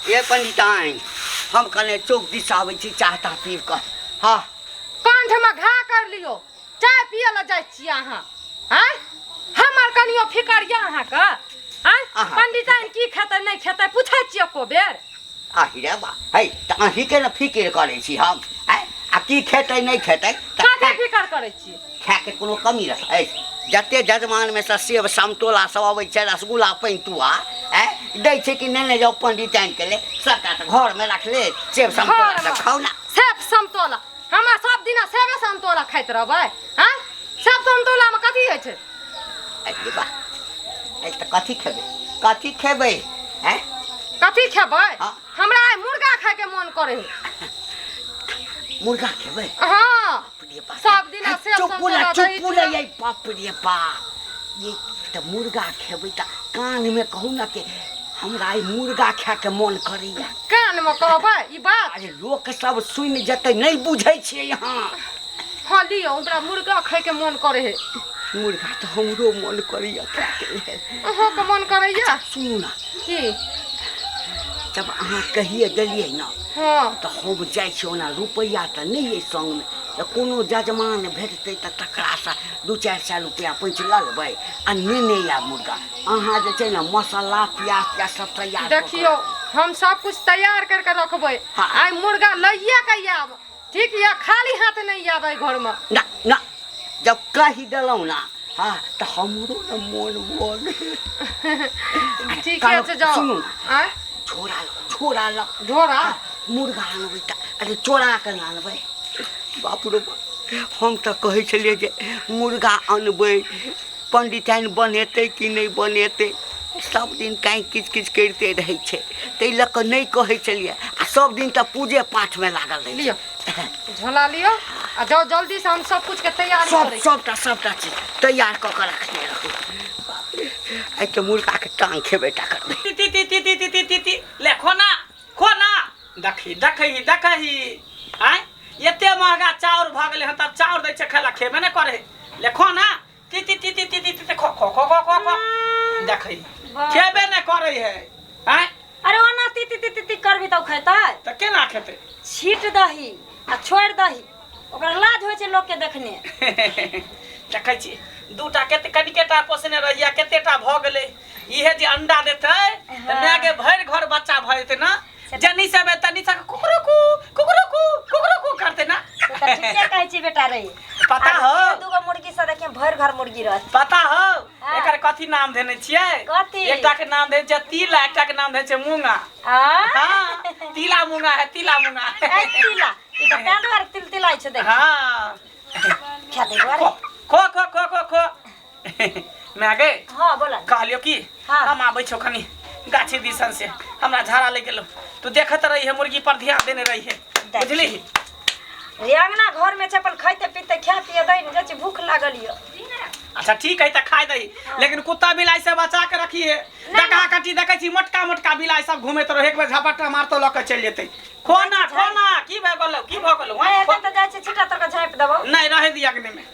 ये पंडिताइन, हम कने चौक दिस आबै छी चाह ताह पीब कऽ। हाँ। कंठ में घा कर लियो, चाय पिए ला जाइ छी अहाँ। आँय, हमर कनियो फिकर यऽ अहाँके? आँय? अहाँ। पंडिताइन की खेतै नहि खेतै पूछै छियै एको बेर? आहि रे बा, है तऽ अहीँके ने फिकिर करै छी हम। आँय, आ की खेतै नहि खेतै तऽ कथी खाय फिकर करै छी? खायके कोनो कमी रहै? जते जजमानमे सँ सेब समतोला सब अबै छै, रसगुल्ला पैंतुआ आँय दै छै कि नेने जाउ पंडिताइनके ले, सबटा तऽ घरमे रखले सेब समतोला सब घरमे खाउ ने। सेब समतोला हमरा सब दिना सेबे समतोला खाइत रहबै? आँय, सेब समतोलामे कथी होइ छै? अरे बा, अरे तऽ कथी खेबै, कथी खेबै? आँय? कथी खेबै? हाँ। हमरा आइ मुर्गा खायके मोन करे है। मुर्गा खेबै? हाँ। बाप रे बाप। सब दिना हे, सेब चुप ने, समतोला, दही चुप ने। चूड़ा। ये बाप रे बाप, ये तऽ मुर्गा खेबै तऽ कानमे कहू ने कि हमरा आइ मुर्गा खायके मोन करैया। कानमे कहबै ई बात? अरे लोक सब सुनि जेतै, नहि बुझै छियै यहाँ। हाँ लियौ, हमरा मुर्गा खायके मोन करे है। मुर्गा तऽ हमरो मोन करैया खायके लेल। अहाँके मोन करैया? सुनू ने। की? जब अहाँ कहिए देलियै ने, हाँ, तऽ हम जाइ छी। ओना रुपैआ तऽ नहि अइ सङ्गमे, तऽ कोनो जजमान भेटतै तऽ तकरासँ 2-4 सए रुपैआ पैंच लऽ लेबै आ नेने आयब मुर्गा। अहाँ जे छै ने मसाला प्याज त्याज सब तैयार कऽ कऽ देखियौ, हम सब कुछ तैयार करके रखबै। हाँ। आइ मुर्गा लैये के आयब, ठीक यऽ? खाली हाथ नहि आयब एहि घरमे। ना ना, जब कहि देलहुँ ना, हाँ, तऽ हमरो ने मोन भऽ गेल। ठीके छै, जाउ। सुनू ने। आँय? झोरा लऽ, झोरा लऽ। झोरा? मुर्गा आनबै तऽ अरे चोरा कऽ ने आनबै। बाप रे बाप, हम तऽ कहै छलियै जे मुर्गा अनबै, पंडिताइन बनेतै कि नहि बनेतै, सब दिन काँय किच किच करिते रहै छै, ताहि लऽ कऽ नहि कहै छलियै। आ सब दिन तऽ पूजे पाठमे लागल रहै लिअ। छै। झोला लिअ आ जाउ जल्दी से, हम सब कुछ के तैयारी सब करै छी। सबटा सबटा चीज तैयार कऽ कऽ रखने रहू। बाप रे, आइ तऽ मुर्गाके टांग खेबे टा करबै। ती ती ती ती ती ती ती ती, ले खोना खोना। देखी देखही देखही, आँय, एते महगा चाउर भऽ गेलै हन तब चाउर दै छै खाय ला, खेबे नहि करै। ले खोना, ती ती ती ती ती ती ती, खो खो खो खो खो खो। देखही, खेबे नहि करै है। आँय? अरे ओना ती ती ती ती ती करबी तऽ खेतै? तऽ केना खेतै? छीट दही आ छोड़ि दही, ओकरा लाज होइ छै लोकके देखने। देखै छी, दूटा कते कनिकेटा पोसने रहिया, कतेटा भऽ गेलै। इहे जे अंडा देतै तऽ मायके भरि घर बच्चा भऽ जेतै ने। जनी सब तनी सब कुकरुकू कुकरुकू कुकरुकू करतै ने। से तऽ ठीके कहै छी बेटा रे। पता हो? दूगो मुर्गी से देखिए भरि घर मुर्गी रहत। पता हो? हाँ। एकर कथी नाम देने छियै? कथी? एकटा के नाम देने छियै तिला, एकटा के नाम देने छियै मूंगा। आ? हाँ, तिला मूंगा है, तिला मूंगा। ए तिला, ई तऽ तें दुआरे तिल तिलाइ छै देख। हाँ। खा दे दुआरे। खो खो खो खो खो खो। मैं गे। हाँ, बोला। कहलियो कि हाँ। हम आबै छौ कनी गाछी दिसन से, हमरा झाड़ा ले गेलो, तू देखत रही है, मुर्गी पर ध्यान देने रही है। देख। बुझली? रे अंगना घर में छै, अपन खाइते पीते खा पिए दै ने जाइ छी, भूख लागल यऽ। अच्छा ठीक है, तऽ खाइ दही, लेकिन कुत्ता बिलाई से बचा के रखिए। डका कटी देखै छी, मोटका मोटका बिलाई सब घूमैत रहे, एक बेर झपट्टा मारतो लऽ के चलि जेतै। खोना खोना। की भऽ गेलौ, की भऽ गेलौ? ए, एतऽ तऽ जाइ छी, छिटा तर के झाँपि देबौ। नहीं, रहे दी अग्नि में,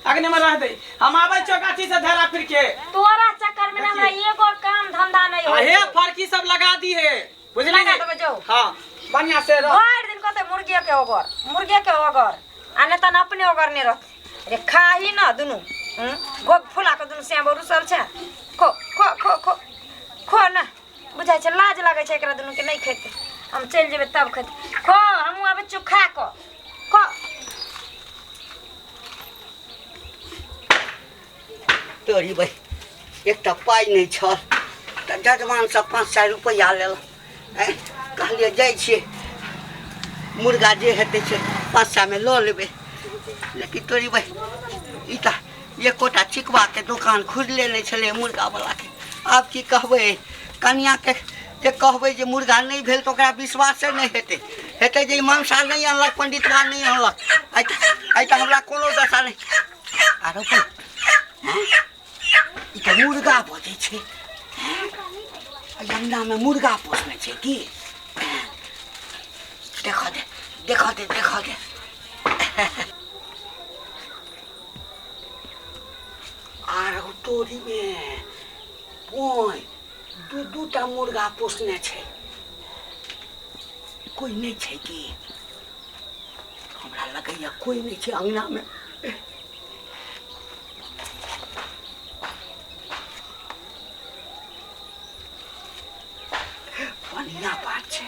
अग्नि में रह दे। हम आबै छियौ गाछी से झाड़ा फिर के। तोरा चक्कर में ना हमरा एगो काम धंधा नहीं होइ हे छै। फरकी सब लगा दी है, बुझली? लगा देबै, जाउ। हाँ, बढ़िया से रह। भरि दिन कहतै मुर्गिए के ओगर, मुर्गिए के ओगर, आ नहि तहन अपने ओगरने रहतै। रे खाही न दुनू, गोग फुला के दुनू श्याम रुसल छै। खो खो खो खो खो न, बुझाइ छै लाज लागै छै एकरा दुनू के, नहि खेतै, हम चलि जेबै तब खेतै। खो, हमहूँ आबै छियौ खा कऽ, खो। तोरी भाइ, एकटा पाइ नहि छल तऽ जजमानसँ 500 रुपैआ लेलहुँ। आँय, कहलियै जाइ छियै, मुर्गा जे हेतै से 500मे लऽ लेबै। लेकिन तोरी भाइ, ई तऽ एकोटा चिकबाके दोकान खुजले नहि छलै मुर्गावलाके। आब की कहबै कनिआँके? जे कहबै जे मुर्गा नहि भेल तऽ ओकरा विश्वासे नहि हेतै, हेतै जे ई मनसा नहि अनलक, पंडितवा नहि अनलक। आइ तऽ हमरा कोनो दशा नहि। आरो कोन? ई तऽ मुर्गा बजै छै। एहि अङ्गनामे मुर्गा पोसने छै की? देखऽ दे, देखऽ दे, देखऽ दे। आरो तोरीमे ओइ दू दू टा मुर्गा पोसने छै कोइ नहि छै की हमरा लगैया कोइ नहि छै अङ्गनामे बढ़िआँ बात छै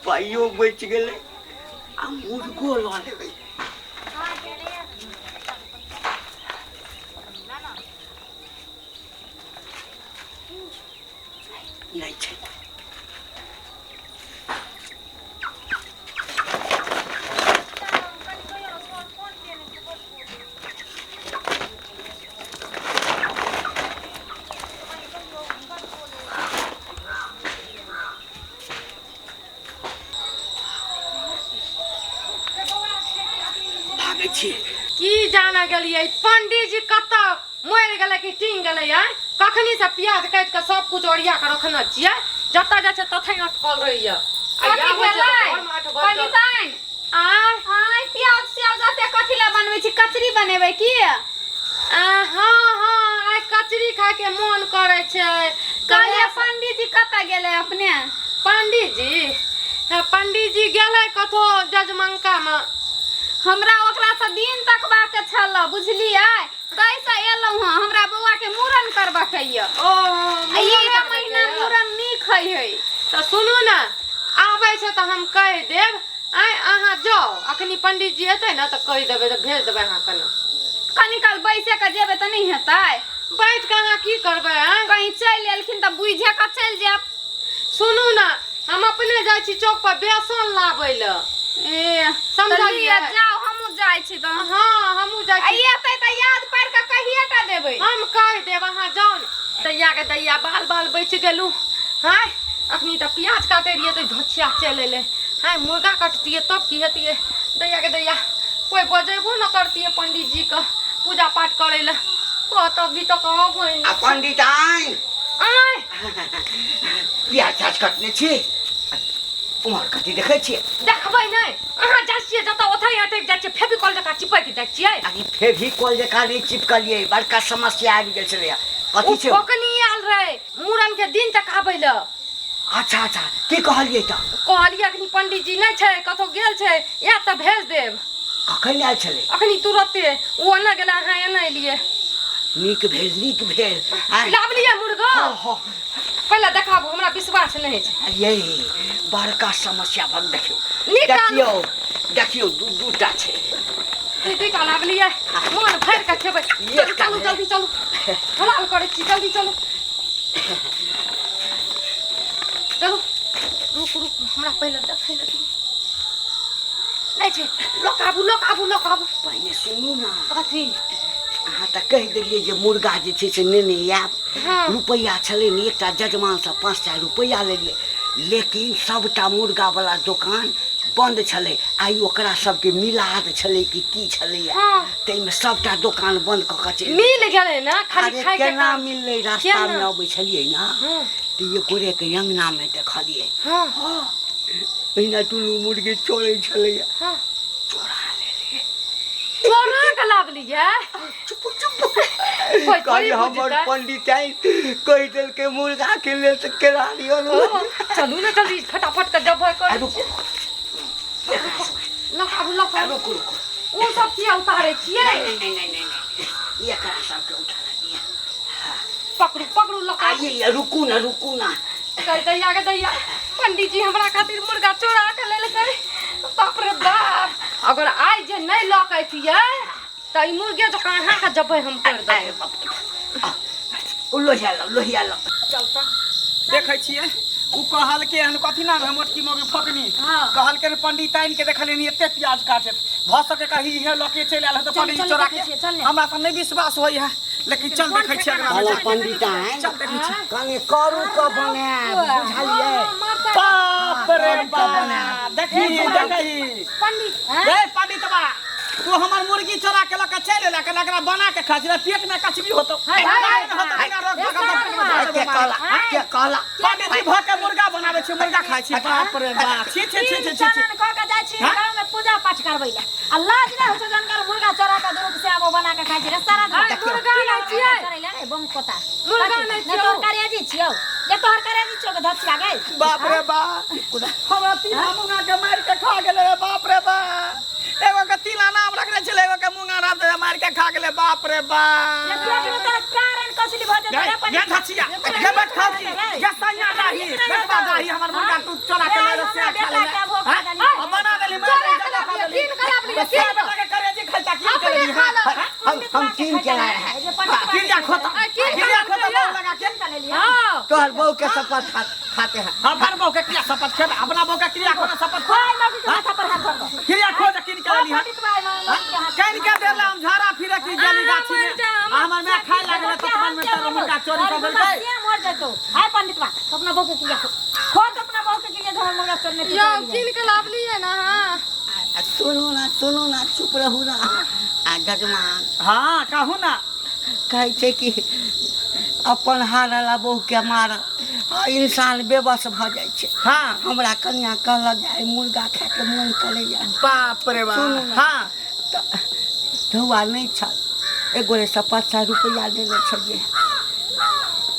पाइयो बचि गेलै आ मुर्गो लऽ लेबै नहि छै भागै छी की जाना गेलियै पंडीजी कतऽ मरि गेलै कि टिंग गेलै आँय कखनी से प्याज काटि कऽ सब कुछ ओरिया कऽ रखने छियै जतऽ जाइ छै ततहि अटकल रहैया आ कथी आबै छै तऽ भेलै? घरमे आठ बजल। पंडिताइन आँय आँय प्याज स्याज एते कथी लए बनबै छी कचरी बनेबै की आ, हँ हँ आइ कचरी खायके मोन करै छै कहलियै पंडीजी कतऽ गेलै अपने पंडीजी हँ, पंडीजी गेलै कतहो जजमंकामे हमरा ओकरासँ दिन तकबाक छल बुझलियै ताहिसँ एलहुँ हँ हमरा बौआके मूड़न करबाक यऽ ओ आ मूड़न इहे करबैके महीना यऽ। मूड़न नीक होइ हइ तऽ सुनू ने आबै छै तऽ हम कहि देब आँय अहाँ जाउ अखनी पंडीजी एतै ने तऽ कहि देबै तऽ भेज देबै अहाँ कने कनी काल बैसे कऽ जेबै तऽ नहि हेतै बैठ कऽ अहाँ की करबै आँय कहीं चलि एलखिन तऽ बुझे कऽ चलि जायब सुनू ने हम अपने जाइ छी चौक पर बेसन लाबै लए ए समझलियै? समझलियै जाउ हमहूँ जाइ छी तऽ हँ हमहूँ जाइ आ छी एतै तऽ याद पारि कऽ कहिए टा देबै हम कहि देब अहाँ जाउ ने दैया के दैया बाल बाल बचि गेलहुँ हँ अखनी तऽ प्याज काटै रहियै तऽ धोछिया चलि एलै हँ मुर्गा कटतियै तब की हेतियै दैया के दैया कोइ बजेबो न करतियै पंडीजीके पूजा पाठ करै लए कहत अभी तक अबै आ पंडित आइ आँय प्याज त्याज कटने छी उम्हर कथी देखै छियै देखबै नहि अहाँ जाइ छियै जतऽ ओतहि अटकि जाइ छियै फेविकॉल जकाँ चिपकि जाइ छियै अरे फेविकॉल जकाँ नहि चिपकलियै बड़का समस्या आबि गेल छलैया ओ कथी छै फोकनी आयल रहै मूड़न के दिन तक आबै लए अच्छा अच्छा की कहलियै तऽ कहलियै अखनी पंडीजी नहि छै कतहु गेल छै आयत तऽ भेज देब कखन आयल छलै अखनी तुरते ओ एना गेलै अहाँ एना एलियै नीक भेल नीक भेल आँय? लाबलियै मुर्गा हँ, हँ। पहिले देखाबू हमरा विश्वास नहि छै ये बड़का समस्या भऽ देखियौ निकालू। देखियौ देखियौ दू दूटा छै दुईटा लाबलियै मोन भरि कऽ खेबै चलू एकटा चलू भेल। जल्दी चलू हलाल करै छी जल्दी चलू चलू रुक रुक हमरा पहिले देखै लए दियौ। नहि छै लोक आबू लोक आबू लोक आबू पहिने सुनू ने कथी अहाँ तऽ कहि देलियै जे मुर्गा जे छै से नेने आयब हँ। रुपैआ छलै ने एकटा जजमानसँ 500 रुपैआ लेलियै लेकिन सबटा मुर्गावला दोकान बन्द छलै आइ ओकरा सबके मिलाद छलै कि की छलैया हँ। ताहिमे सबटा दोकान बन्द कऽ कऽ चलि मिल गेलै ने खाली अरे खायके केना काम मिललै रास्तामे केना? अबै छलियै ने हँ। तऽ एक गोरेके अङ्गनामे देखलियै हँ ओहिना दुनू मुर्गी चोरै छलैया हँ चोरा लेलियै चोरा के लाबलियै चुप चुप कोइ थोड़ी कहली हमर बुझतै। पंडित आइ कहि देलकै मुर्गा के लेल तऽ केना लिअ ओ, चलू ने जल्दी फटाफट के जब कर रुकू लऽ आबू लऽ आबू रुकू रुकू ओ सब किया उतारै छियै नहीं नहीं नहीं नहीं नहीं एकरा सबके उठा दिया पकड़ू पकड़ू लऽ आबू आइए रुकू ना रुकू ना कह दैया के दैया पंडीजी हमरा खातिर मुर्गा चोरा के लेलकै बाप रे बाप अगर आइ जे नहि लऽ के अयतियै तऽ ई मुर्गे जकाँ अहाँके जबै हम कर देबै अरे बाप रे। आ, ओ लोहिया लो लोहिया लो चल तऽ देखै छियै उ कहलकै हन कथी नाम है मोटकी मोगी फोकनी हाँ। कहलकै हन पंडिताइन के देखलियनि एते प्याज काटत भऽ सके कही इहे लऽ के चलि आयल हेतै चल, पंडित चल, चोरा देखै के छियै, चल ने। हमरा तऽ नहि विश्वास होइ है लेकिन चल देखै छियै अगला भला बेर। पंडिताइन चल देखै छियै कने करू के बनायब बुझलियै बाप रे करू के बाप बनायब देखी देखी पंडित रे पंडितबा तू हमर मुर्गी चोरा के लऽ के चलि एला, कहलक एकरा बना के खा छी, पेट में कचबी होतो। हाय, हाय, हाय, होतो, बिना रोक टोक के पेट में के कहला, के कहला? पंडित जी भऽ के मुर्गा बनाबै छी, मुर्गा खाइ छी। बाप रे बाप, छी छी छी छी छी। चनन कऽ के जाइ छी हाँ? गाँव में पूजा पाठ करबै लए आ लाज नहि होइ छौ जनकर मुर्गा चोरा के दुनू के सेबो बना के खाइ छी रे सारा दिन। हाय, मुर्गा नहि छियै। चोरै लए रे बम कोता। मुर्गा नहि नहि तोहर छियौ। करेजी छियौ जे तोहर करेजी छियौ के धसिया गई। बाप रे बाप, हमरा तीना मुंगा के मारि के खा गेलै रे। बाप रे बाप, एगो के तीना नाम रखने छलै, एगो के मुंगा नाम दे मारि के खा गेलै। बाप रे बाप, पेट में तोरा कारण कसली भऽ जेतौ रे गे पंडित। धसिया गे, बैठ खाउ की गे सैया दाही बेटवा दाही, हमर मुर्गा तू चोरा के ले से खा ले। हाँ? बना देली, मारि चोरा के के खा लाबलियै, देली। कीन के लाबलियै, से कीन के। बेटा के करेजी खैता की अपने करेली? खा लो। हम कीन के लाए हैं। कीन जा खोता, आ, कीन के कीन जा खोता लाबलियै। बहू लगा के। हाँ। तोहर बहू के शपथ खाते हैं। हमर बहू के क्रिया शपथ खेबे? अपना बहू के क्रिया खोना शपथ खो। भाई मौगी के माथा पर हाथ धर दो। क्रिया खो जे कीन के लेली हन। पंडित भाई मौगी के हाथ। कनि के देला हम झाड़ा फिरे की गेली गाछी में, मर जा, आ हमर माय खाय लागले ततमन में तर मुर्गा चोरी कऽ देलकै। से मर जेतौ। हाय पंडित बा, अपना बहू के क्रिया खो। खो तो अपना बहू के क्रिया धर मुर्गा चोरने तू यौ चोरलियै। कीन के लाबलियै ने अहाँ? आ सुनू ना, सुनू ना, चुप रहू ना। आ जजमान। हाँ, कहू ना। कहै छै कि अपन हारल बहू के मारल आ इंसान बेबस भऽ जाइ छै। हाँ। हमरा कनिया कहलक जे आइ मुर्गा खायके मोन करैया। बाप रे बाप। सुनू ना। हाँ। तऽ धौआ नहि छल, एक गोरेसँ 500 रुपैआ लेने छलियै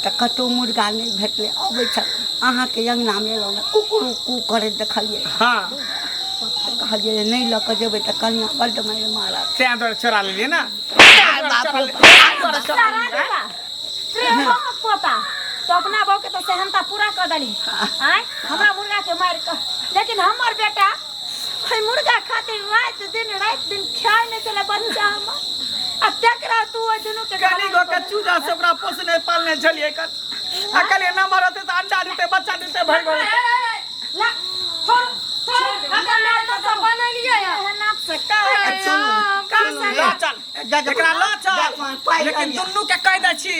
तऽ कतहु मुर्गा नहि भेटलै। अबै छल अहाँके अङ्गनामे एलहुँ ने, कुकुर कू करैत देखलियै। हाँ। तऽ कहलियै जे नहि लऽ कऽ जेबै तऽ कनिया बड्ड मारि मारत। तें दुआरे चोरा लेलियै ने? बाप रे बाप। सारा दिन प्रेम पोता तो अपना बहू के तो सेहनता पूरा कर दली आय हमरा मुर्गा के मार के, लेकिन हमर बेटा ओहि मुर्गा खातिर रात दिन रात दिन खाय नहीं चले बच्चा हमर, आ तकरा तू ओहि दुनू के कनी गो के चूजा से ओकरा पोसने पालने छलियै कन, आ कहलियै नमहर होतै तऽ अंडा देतै, बच्चा देतै, भरि गेल। ला छोड़ू, छोड़ू, अगर माय तऽ सब बनेलियै हँ। एहन नाप से का लऽ चल एकरा, लऽ चल। जजमान, पाइ लेकिन लऽ लिअ। दुनू के कहि दै छी,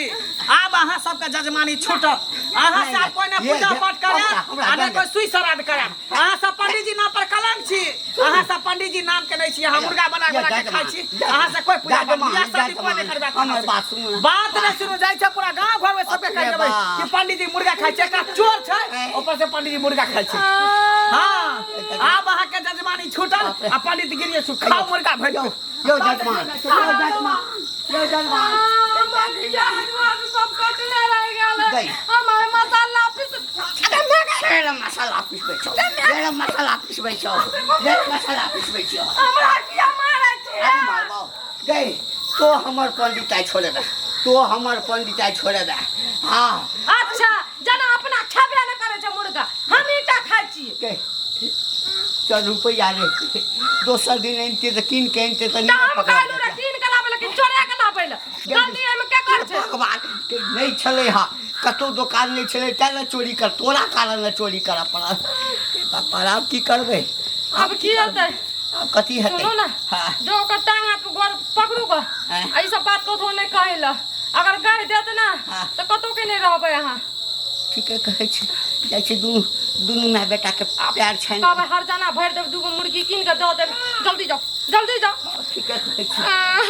आब अहाँ सबके जजमानी छूटत। अहाँ से आब कोइ ने ये, पूजा ये, पाठ करत हमरा आ ने दऽ कोइ सुई श्राद्ध करत। अहाँ सब पंडीजी नाम पर कलंक छी। अहाँ सब पंडीजी नाम के नहीं छी। अहाँ मुर्गा बना ये, बना के जजमान, खाइ छी। जजमान, अहाँ से कोई पूजा पाठ, जजमान, बियाह शादी कोई नहीं जजमान, करबै। हमर बात सुनू ना। बात नहीं सुनू, जाइ छै पूरा गांव घर में सबके कहि देबै बाप। कि पंडीजी मुर्गा खाइ छै। एकटा चोर छै, ऊपर से पंडीजी मुर्गा खाइ छै। हाँ, आब अहाँ के जजमानी छूटल आ पंडित गिरिये छु। खाओ मुर्गा भरि। यौ यौ जजमान, यौ जजमान, यौ जजमान। सब कटले रहि गेल। गई। हमर मसाला पीस। ढेर मसाला पिसबै छौ, ढेर मसाला पिसबै छौ, ढेर मसाला पिसबै छौ। हमरा किया मारै छी? अरे मारबौ गई तो हमर पंडिताइ छोड़े दे, तो हमर पंडिताइ छोड़े दे। हाँ। अच्छा, जेना अपना खेबे नहि करै छै मुर्गा, हम ईटा खाइ छियै। गई, चल रुपैआ रे, दोसर दिन अनिते तऽ कीन के अनिते तऽ तऽ नहि हम पकड़ा कहलहुँ रे जेतै। कीन के लाबै लेकिन चोरा के लाबै लए गलती एहिमे केकर छै? भगवान के नहि छलै हँ, कतहु दोकान नहि छलै, तेँ ने चोरी कर, तोरा कारण ने चोरी करऽ पड़ल। हे बापा, आब की करबै? आब की हेतै? आब कथी हेतै? सुनू ने। हाँ। जो ओकर टांग हाथ गोर पकड़ू गऽ। हाँ। आ ई सब बात कतहु नहि कहै लए। अगर कहि देत ने हाँ। तऽ कतहु के नहि रहबै अहाँ। ठीके कहै छी, जाइ छी दुनू दुनू माय बेटाके प्यार छनि। कहबै हरजाना भरि देब, दूगो मुर्गी कीन कऽ दऽ देब। जल्दी जाउ, जल्दी जाउ। ठीके कहै छी। आह।